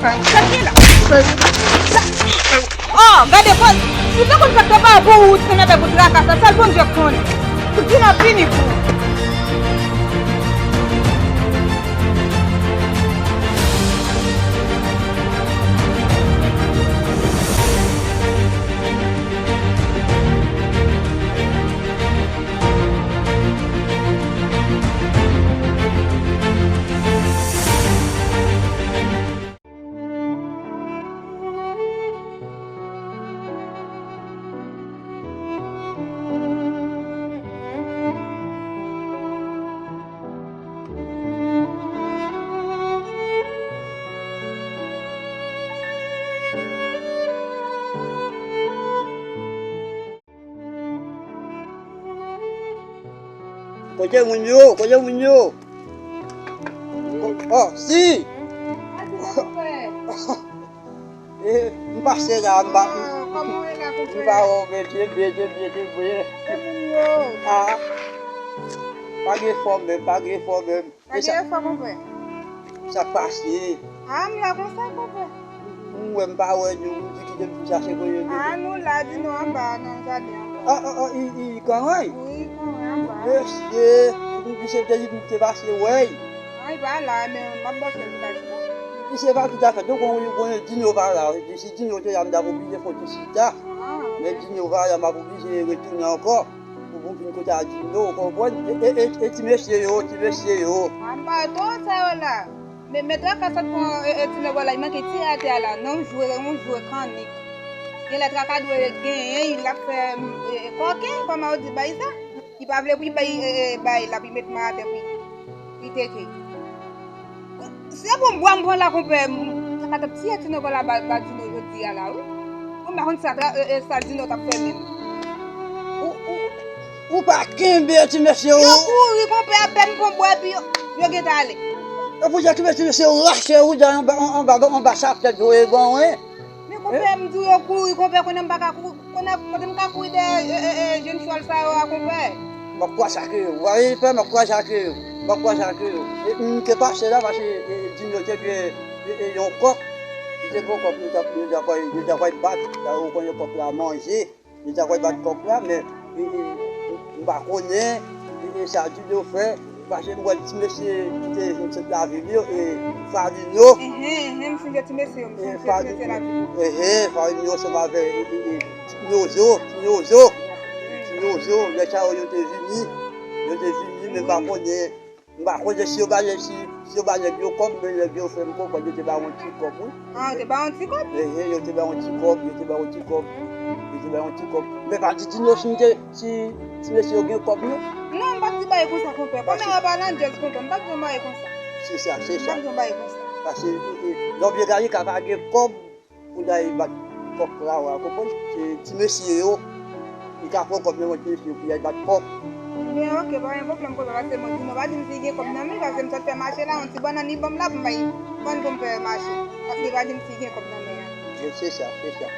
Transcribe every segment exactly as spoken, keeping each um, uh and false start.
Sa k gen la? Oh, gade, bon, si te konn sa k te pare pou ou, ou te mete pou traka sa, sèl Bondye k konnen. Pou di nan fini pou ou. Kote moun yo? Kote moun yo? Oh, si! Eh, m pase la, m pa, m pa wè w, men te byen, te byen, te byen. Ah, pa gen fòm menm, pa gen fòm menm. Gade fò, konpè. Sa k pase? Ah, m la konsa, konpè. M wè m pa wè nou, m di kite m vin chache kote nou. Ah, nou la, di nou anba, nan jaden anba. Ah, ah, ah, i, i, i kanray? Wi, i kanray anba. Mesye, m di se te li m te pase wè. Ah, i pa la, men m ap bòche l tou la. Misye pa tout afè, donk, yon, yon, yon Dino pa la. Si Dino te la, m t ap oblije fè yon ti chita. Ah, men Dino pa la, m ap oblije retounen ankò. Pou, pou vin kote a Dino, ou konprann? E, e, e, e ti mesye yo, ti mesye yo. A, m pa wè twò sa yo la. Men, men traka sot pran, e, e, ti nèg la, li manke tire atè a la. Nan yon jwe, yon jwe kannik. Gen lè traka dwe genyen, l ap fè, e, e, kòken, kòman yo di bay sa? Li pa vle pou li bay, e, e, bay, l ap met men atè pou li, pou li teke. Se bon bwa m pran la, konpè. M, sa ka t ap tiye ti nèg la ba, ba Dino jodi a la, wi. Bon, m pa konn sa, e, e, sa Dino t ap fè menm. Ou, ou, ou pa kenbe ti mesye yo. Yo kouri, konpè, apèn m pran bwa, epi yo, yo gentan ale. E pou sa ti mesye yo rache ou dan anba, anba, anba sa tèt yo e bon, wi. Men konpè, m di w yo kouri, konpè, konnen m pa ka kouri. Konnen, kote m ka kouri dèyè, e, e, e, jenn chwal sa yo a, konpè? M ap kwase ak yo. Ou pa vin fè, m ap kwase ak yo. M ap kwase ak yo. E, m te pase la, paske, e, Dino te gen, e, e, yon kòk. Li te gen yon kòk, nou t ap, nou t ap, nou t ap bat. Sa yo konnen kòk la manje. Li ta pral bat kòk la, men, e, e, m pa konnen, e, e, sa Dino fè, paske m wè ti mesye ki te vin sot lavil yo, e, Fabinho. Enhen, enhen, m sonje ti mesye yo, m sonje ti mesye lavil yo. Enhen, Fabinho ansanm avè, e, e, e, Tinyozo, Tinyozo, Tinyozo, lè sa yo, yo te vini, yo te vini, men m pa konnen. M pa konnen si yo ba nèg, si, si yo ba nèg yo kòb, men nèg yo fè m konprann yo te ba yon ti kòb, wi. Ah, yo te ba yon ti kòb? Ehe, yo te ba yon ti kòb, yo te ba yon ti kòb. Yo te ba yon ti kòb. Men pa di Dino si m te, si, si mesye yo gen kòb, non. Non, m pa t di bagay konsa, konpè. Kòmè w ap pale an djèz, konpè. M pa t di yon bagay konsa. Se sa, se sa. M pa t di yon bagay konsa. Paske, e, e, lè w byen gade, ka pa gen kòb. Pou n ta al bat kòk la, w a konprann? Se ti mesye yo, li ka pran kòb nan men ti mesye yo pou y al bat kòk. Ebyen, oke, pa gen pwoblèm, konpè, paske mwen di nou pa di m si gen kòb nan men, paske m sot fè mache la, yon ti bannann li ban m la pou m bay vann pou m fè mache. Paske li pa di m si gen kòb nan men an. Wi, se sa, se sa.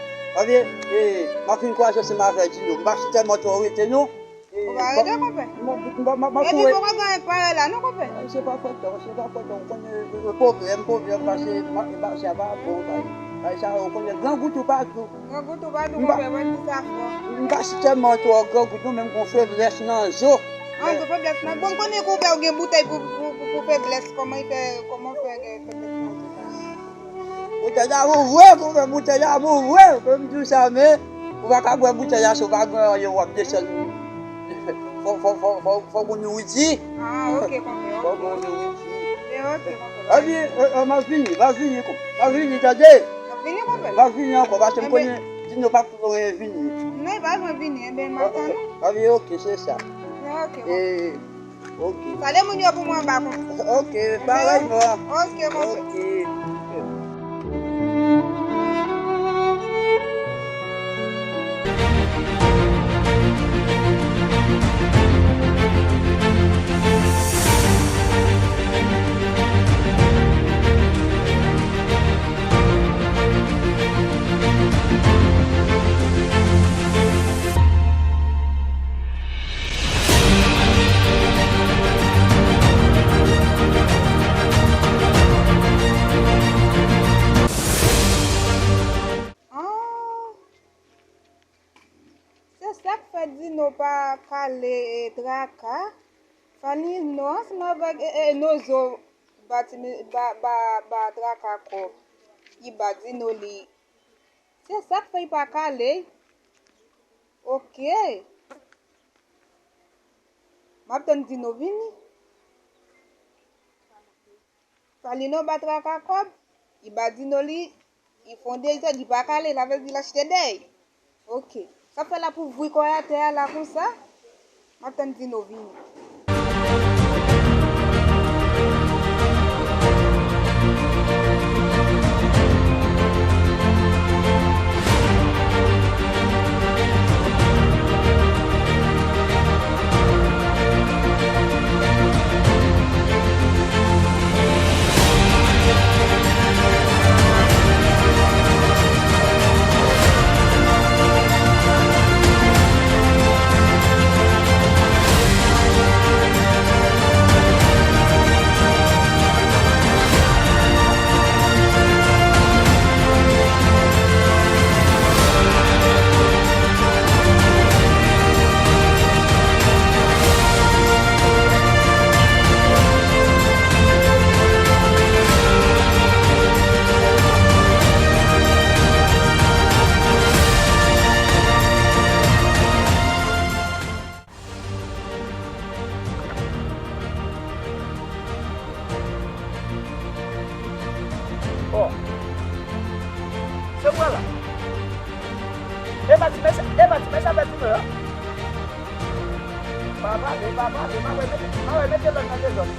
Ebyen, e, m ap fin kwaze ansanm avè Dino. M pa si tèlman twò rete, non. Ou pa rete, konpè. Epi poko gen anyen k pare la, non, konpè. Se pa fòt ou, se pa fòt ou. Ou konnen, e, pwoblèm, pwoblèm, pase, ma-, ma-, sa pa bon, bay, bay sa, ou konnen, gran gout ou pa dou. Gran gout ou pa dou, konpè, mwen di sa fò. M pa si tèlman twò gran gout, non, men m gon feblès nan zo. Ah, ou gon feblès nan, bon, m konnen konpè ou gen boutèy pou, pou, pou, pou feblès, kòman l fè, kòman w fè gen feblès nan zo sa? Boutèy damou vre, pou fè boutèy damou vre, pou m di w sa, men ou pa ka bwè boutèy la si w pa gen anyen w ap desann. Fò, fò, fò, fò, fò moun nouriti. Ah, oke, konpè, oke. Fò moun nouriti. E, oke, konpè. Epi, e, e, m ap vini, m ap vini, konpè. M ap vini, tande? M ap vini, konpè. M ap vini ankò, paske m konnen Dino p ap vini. Non, li pa bezwen vini, enben, m ap tann ou. Epi, oke, se sa. E, oke, konpè. Oke. Salye moun yo pou mwen anba, konpè. Oke, parèyman. Oke, konpè. Oke. Sa k fè Dino pa kale, e, Traka? Falino ansanm avèk, e, e, Nozo ba, ti, ba, ba, ba Traka kòb. Li ba Dino li. Se sa k fè li pa kale. Oke. M ap tann Dino vini. Falino ba Traka kòb, li ba Dino li, li fè yon dezòd, li pa kale, sa vle di l achte dèy. Oke. Sa fè l ap ouvri kò atè a la konsa. M ap tann Dino vini. Oh. Se mwen la. E pa ti mesye, e pa ti mesye avèk nou yo. Pa pale, pa pale, pa pale, pa pale, mete lòd nan dezòd.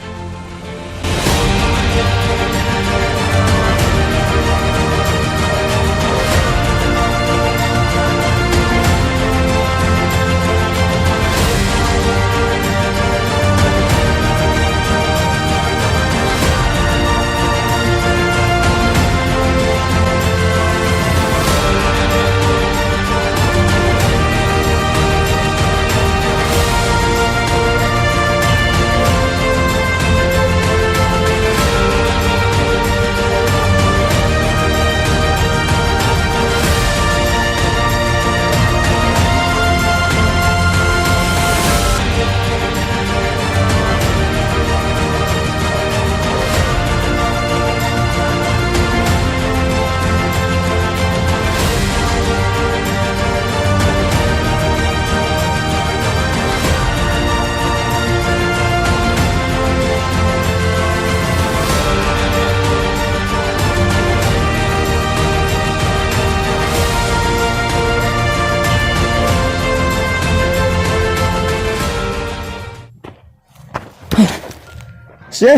Se,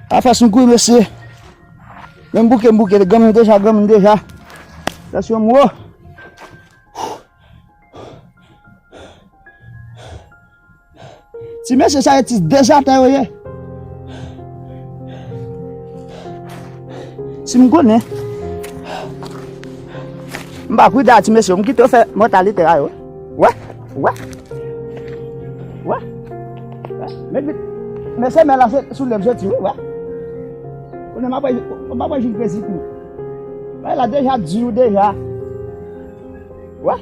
a fòs m kouri, mesye. Men m bouke, m bouke, granmoun deja, granmoun deja. Tansyon m wo. Ti mesye sa yo ti dezatè yo ye. Si m konnen. M pa kwit a ti mesye, m kite yo fè mantalite a yo. Wè, wè. Wè. Wè. Men, men se men la se sou lèm soti, wi, wè. Konnen m ap wè, m ap wè jil krezi tou. Wè la deja di ou deja. Wè.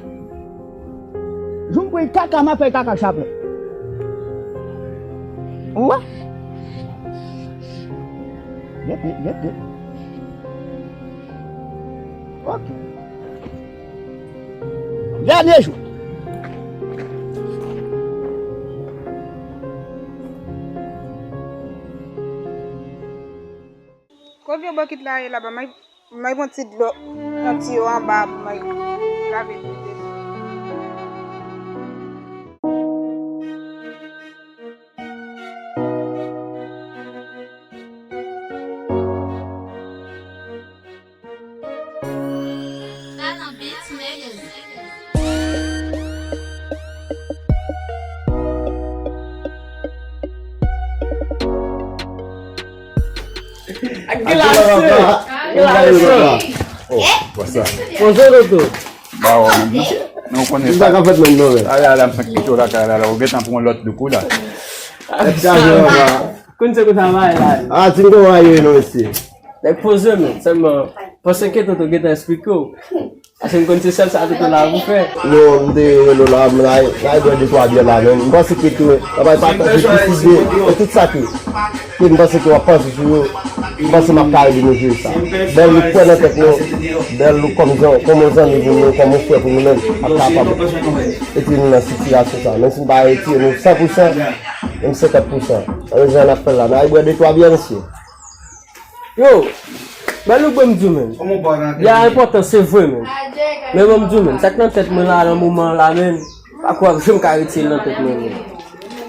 Jou m pran kaka, m ap fè kaka chapè. Wè. Gete, gete. Ok. Dènye jou. Kot vye bokit la ye la, ban m, ban m pran ti dlo nan tiyo anba pou mwen lave pye. Ak glase. Ak glase. Oh, what's up? Poze w, Toto. Ba, w menm, non? Men w konnen sa. Sa ka fèt menm, non, men. Ala, ala, m fèk kite w lakay la, la, ou gentan pran lòt louk ou la. Sa va. Konn se konsa va la. Ah, ti nèg yo, non, mesye. Nèg poze, men, sèlman, panse ke Toto gentan eksplike w. Paske m konn se sèl sa Toto la pou fè. Non, m te rele w la, m la, la bwè de twa byè la menm. M panse ke tou, la bay pataje plis ide, e tout sa ke, ke m panse ke w ap panse sou yo, m panse m ap ka rele nou jwe sa. Bèl Louk kwè nan tèt nou, Bèl Louk kòm zan-, kòm yon zanmi pou nou, kòm yon frè pou nou menm, ap kapab retire nou nan sitiyasyon sa. Menm si m pa retire nou san pou san, menm senkant pou san. Ann jan n ap fè l la, n a bwè de twa byè, mesye. Yo, Bèl Louk, ban m di w, menm. Byen enpòtan, se vre, menm. Men ban m di w, menm, sa k nan tèt mwen la, nan moman an la, menm, pa kwè ap janm ka retire l nan tèt mwen, menm.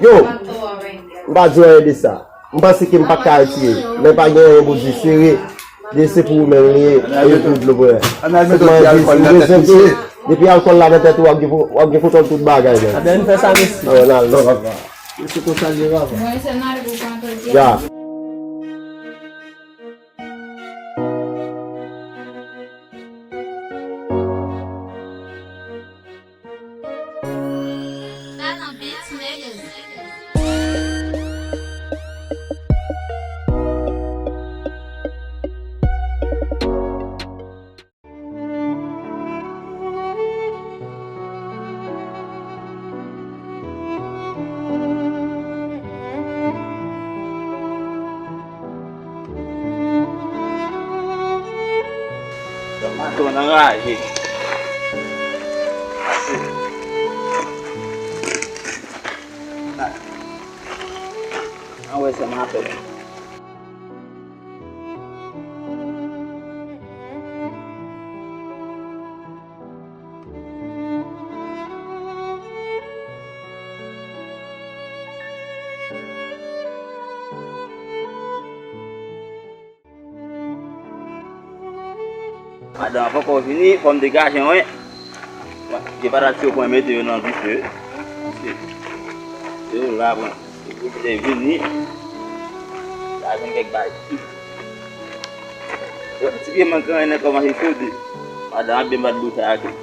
Yo, m pa di w anyen de sa. M panse ke m pa t ka retire l. Men pa gen anyen Bondye sere. Byen se pou ou menm li ye, e pou dlo pou wè. Sèlman di si w bezwen peye, depi alkòl la nan tèt ou, w ap gen fo-, w ap gen foto tout bagay, menm. Ann fè sa, mesye. Ann al, non, papa. Se konsa l ye, papa. Ya. Mato an anraje. An wè sa m ap fè. Madanm an poko vini, fò m degaje mwen. Gen patat yo pran mete yo nan dife. Se yo la pran. Epi te vini. La jwenn kèk bagay. Ti pye mank anyen nan kòmanse sode. Madanm ap byen bat bouch ak li.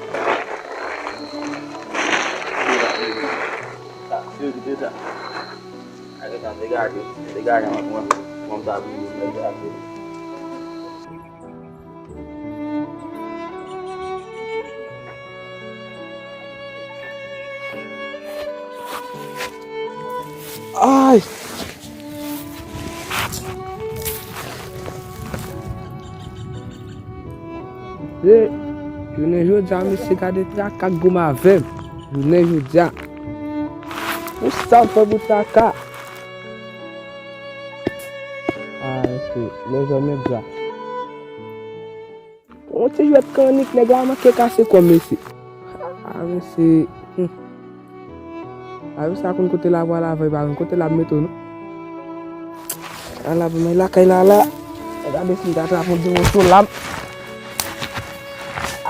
Sa, se yo ki te sa. Ak sa, degaje, degaje mwen pran. Mwen ta vini, degaje. Ay! E, jounen jodi a, mesye, gade traka k goumen avè m. Jounen jodi a. Pou sa m fè pou traka. Ay, mesye, lèzòm e bra. Yon ti jwèt kannik, nèg la manke kase kò m, mesye. A, mesye. Hmm. A, mesye, a konn kote l ap pral avè, pa konn kote l ap mete w, non. Ala, bon, men lakay la, la. Gade si m ta trap yon dimanch sou lam.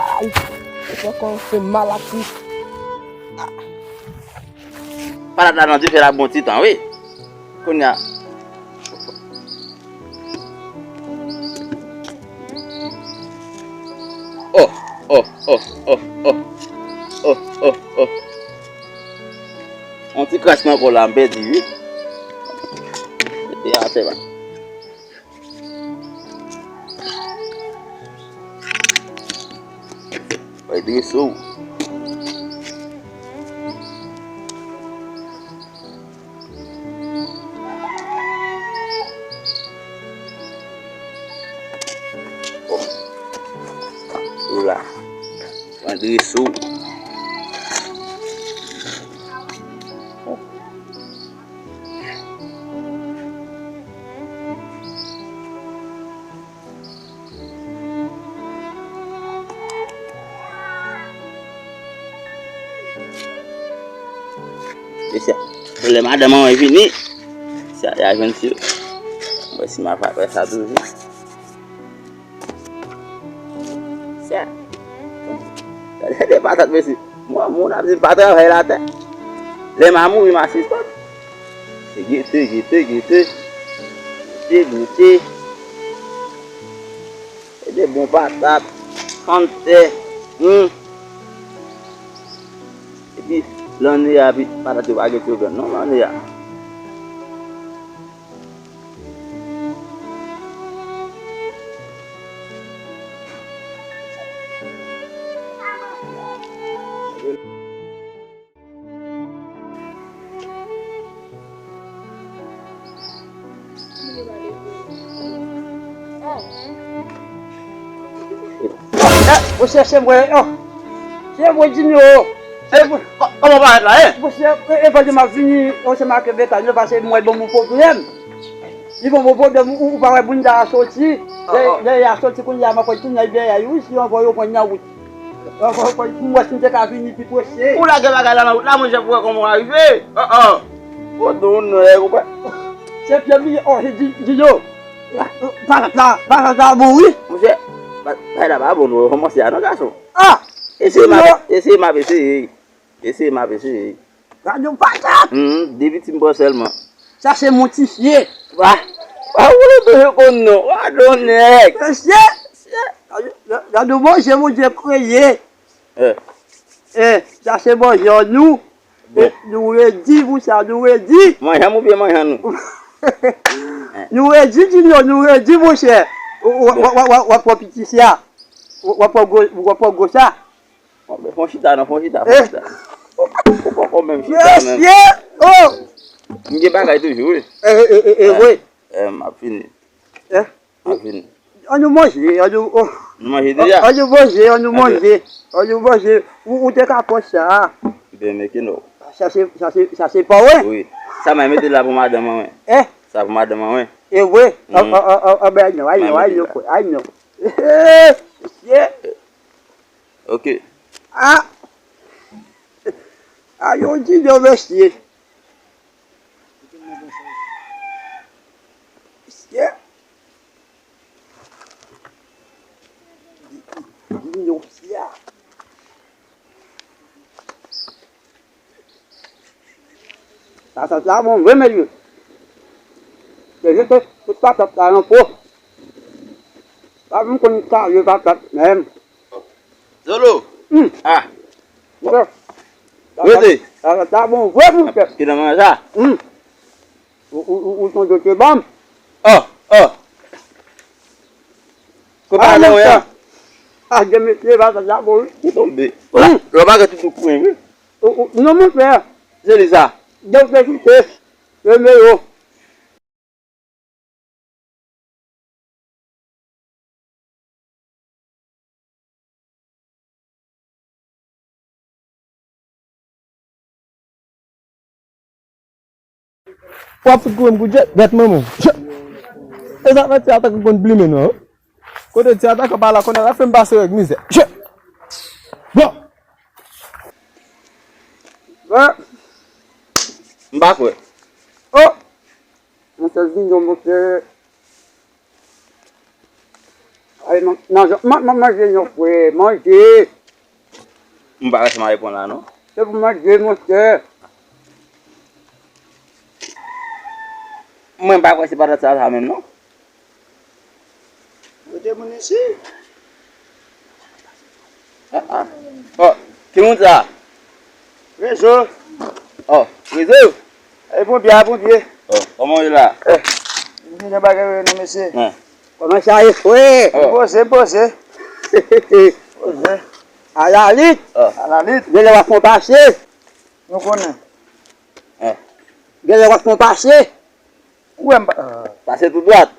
Ay, se poko fè mal ak li. Patat la nan dife la bon ti tan, wi. Kounye a. Oh, oh, oh, oh, oh. Oh, oh, oh. On ti kras nan po la, m pèdi, wi. E atè la. Bay drese w. Ou la. Bay drese w. E sa, lè madanm mwen vini, sa, y a jwenn si. Mwen si m ap fè sa toujou. Sa. Gade de patat, mesye. Mwen, moun ap di m pa travay latè. Lè m a mouri, m a sispann. Se gete, gete, gete. Gete, gete. E de bon patat, fann tè, hmm. Epi, lanne a, epi patat yo pa gete yo grann non, lanne a. Ou chèche mwen, oh. Se mwen, Jinyo. Se mwen. Kò-, kòman w parèt la, en? Monchè, e, e pandan m ap vini, monchè, m ap fè bètay, non, paske m wè l ban m yon pwoblèm. Li ban m yon pwoblèm, ou, ou pa wè moun sa a soti. Lè, lè y a soti kounye a, m ap tounen dèyè yo, wi, si yo anvoye yo pran nan wout. Anvoye yo pran, pou m wè si m te ka vini pi preche. Ou lage bagay la nan wout la, monchè, pou wè kòman w rive. Oh, oh. Ou di w non, e konprann. Se pye m li, oh, se Ji-, Jinyo. Patat la, patat la bon, wi. Monchè, pa-, bagay la pa bon, non, kòmanse a, non, gason. Ah! Eseye m ap, eseye m ap eseye. Eseye m ap eseye. Gade yon patat! Hmm, de pitit m pran sèlman. Sa se mon ti fye. Wa, wa, ou le bezwen konn non. Wa, don nèg. Mesye, gade, gade manje Bondye kreye. Eh. Eh, sa se manje nou. Bon. Eh, nou redi pou sa, nou redi. Manjan m oubyen manjan nou? Nou redi, Jinyo, nou redi, monchè. W, w, w ap pran piti sa. W ap pran gwo, w ap pran gwo sa. Bon, men fon chita non, fon chita, fon chita. Ou poko menm chita menm. Mesye! Oh! M gen bagay toujou, wi. E, e, e, e, wi. E, m ap fini. E? M ap fini. Ann nou manje, ann nou, oh. Nou manje deja? Ann nou manje, ann nou manje. Ann nou manje. Ou, ou te ka pran sa. Ben, men ki non. Sa se, sa se, sa se pa, wi. Wi. Sa mwen mete la pou madanm mwen. E? Sa pou madanm mwen. E, wi. An, an, an, an, ben, ay non, ay non, ay non, ay non. Mesye. Ok. Ah! Ah, yo di non, mesye. Mesye. Di non, mesye. Patat la bon vre, mesye. Se jete tout patat la nan po. Pa vin konn kale patat menm. Zolo. Hmm. Ah. Bon. Rete. Patat la bon vre, monchè. Ki nan manje sa? Hmm. Ou, ou, ou, ou sonje te ban m? Oh, oh. Kote ale wè a? Ah, gen mesye, patat la bon, wi. Ou tonbe. Ou la, lè w pa gen toutou kwen, wi. Ou, ou, non, monchè. Se li sa. Donk, se kite. Se mele yo. W ap fout kouri m kou djèt, gèt manman w. E sa fè ti atakan konn plimen non. Kote ti atakan pa la, konnen l ap fè m pase règ mizè. Bon. M pa kwè. Oh! Monchè, vin non, monchè. Ay, nan, nan, nan, nan manje non, frè, manje. M pa wè si m a reponn la, non. Se pou manje, monchè. Mwen, m pa kwè se patat sa, sa menm, non. Kote moun isi? Ah, ah. Oh, ki moun sa? Rezo. Oh, Rezo? E ponpye a, ponpye. Oh, kòman w ye la? Eh, m gen bagay wè non, mesye. Kòman sa ye, frè? Oh. M poze, m poze. Poze. Alalit. Oh. Alalit. Genlè w ap fè yon pase. Nou konnen. Genlè w ap fè yon pase. Ou wè m pa, ah. Pase tou dwat?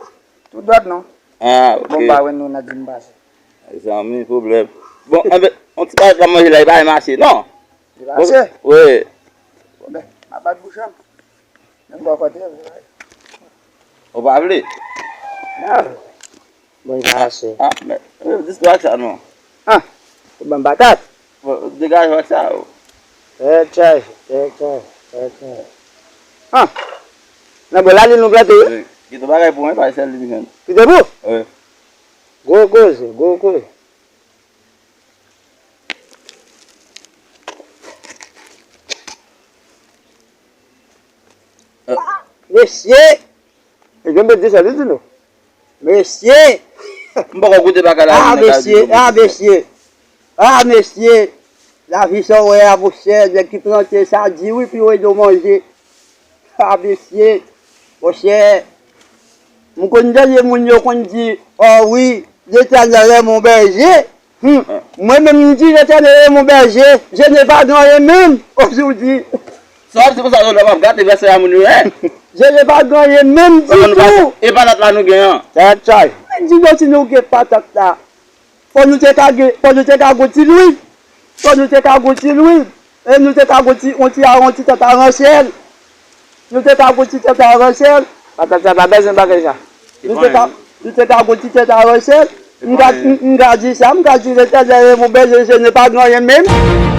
Tou dwat, non. Ah, ok. Bon, m pa wè nou nan di m pase. Zanmi, pwoblèm. Bon, enben, yon ti bagay la manje la, li pa menm ase, non? Li pa ase? Wi. Bon, ben, m ap bat bouch an. Menm bò kote. Ou pa vle? Non. Bon, li pa ase. Ah, men, eh, dis dwat sa, non. Ah, ou ban m patat. Bon, degaje ak sa, o. Tèt chaje, tèt chaje, tèt chaje. Ah! Nan bò la, li nou plante, wi. Wi. Kite bagay pou mwen, pa sèl li jwenn. Kite pou? Wi. Gwo koze, gwo koze. Mesye! E gen bèt de sa, li di nou. Mesye! M poko goute bagay la, ah, mesye, ah, mesye. Ah, mesye. Lavi sa w wè a, monchè, nèg ki plante sa di wi, pi w ede w manje. Ah, mesye. Monchè. M konn tande moun yo konn di, oh wi, Letènèl est mon berger. Hmm. Mwen menm, m di, Letènèl est mon berger, je n'ai pas de rien menm, ozodi. Sa w ap di konsa, lè w ap gate vèsè a moun yo, en? Je n'ai pas de rien menm ditou. E patat la nou gen an? Tèt chaje. Di nou si nou gen patat la. Fò nou te ka gen, fò nou te ka gon ti lwi. Fò nou te ka gon ti lwi. E nou te ka gon ti, on ti, on ti tèt aranchèl. Nou te ka gon ti tèt aranchèl. Patat sa pa bezwen bagay sa. Nou te ka, nou te ka gon ti tèt aranchèl. M ka, m, m ka di sa, m ka di Letènèl est mon berger, je n'ai pas de rien menm.